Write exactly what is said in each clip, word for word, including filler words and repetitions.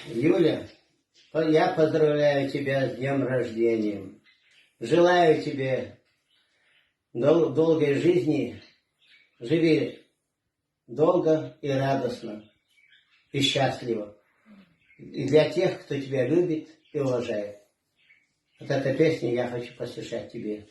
Юля, по- я поздравляю тебя с днем рождения. Желаю тебе дол- долгой жизни. Живи долго и радостно, и счастливо. И для тех, кто тебя любит и уважает. Вот эта песня я хочу посвящать тебе.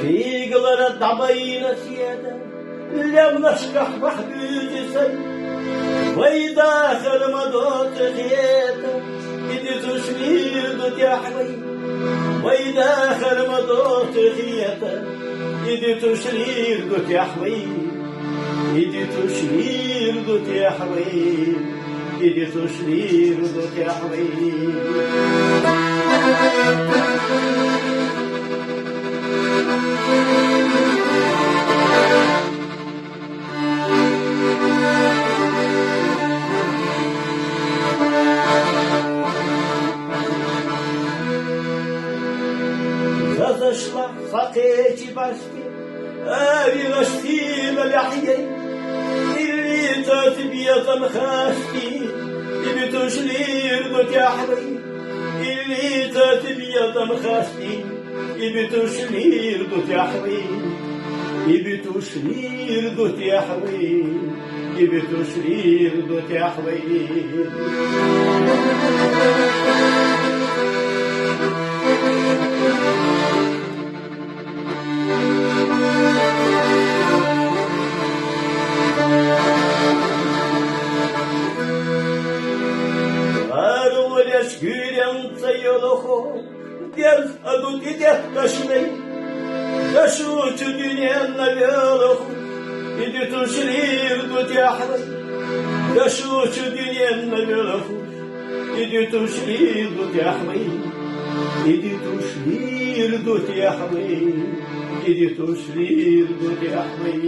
Фиглара дабайна седа, лемнашках вахбюзи сай. Вайда харма доты хета, иди тушлир ду тяхвай. Вайда харма доты хета, иди тушлир ду тяхвай. Иди тушлир ду тяхвай. Иди тушлир ду тяхвай. Зазашла факъечи башки, ави лашти ма ляхьей. Илли татиб ятам хасти, иби тушлир ду тяхвай. Илли татиб ятам хасти, иби тушлир ду тяхвай. Иби тушлир ду тяхвай. Иби тушлир ду тяхвай. Арулеш гюрен цайолохо, дерз адут идет кашней. Дашу чу дюнен навелоху, иди тушлир ду тяхвай. Дашу чу дюнен навелоху, иди тушлир ду тяхвай. Иди тушлир ду тяхвай. Иди тушлир ду тяхвай.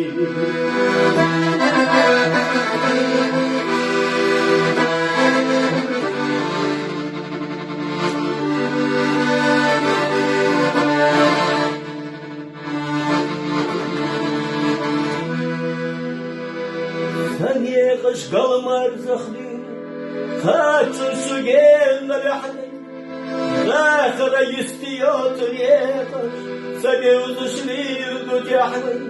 Санекъаш галмар захлир, хачу суген навяхнай. Дахара истиот некъаш, сабе узушлир ду тяхвай.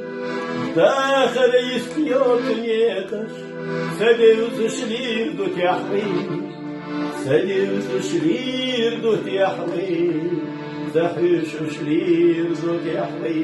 Дахара истиот некъаш, сабе узушлир ду тяхвай. Сабе узушлир ду тяхвай. Сабе узушлир ду тяхвай.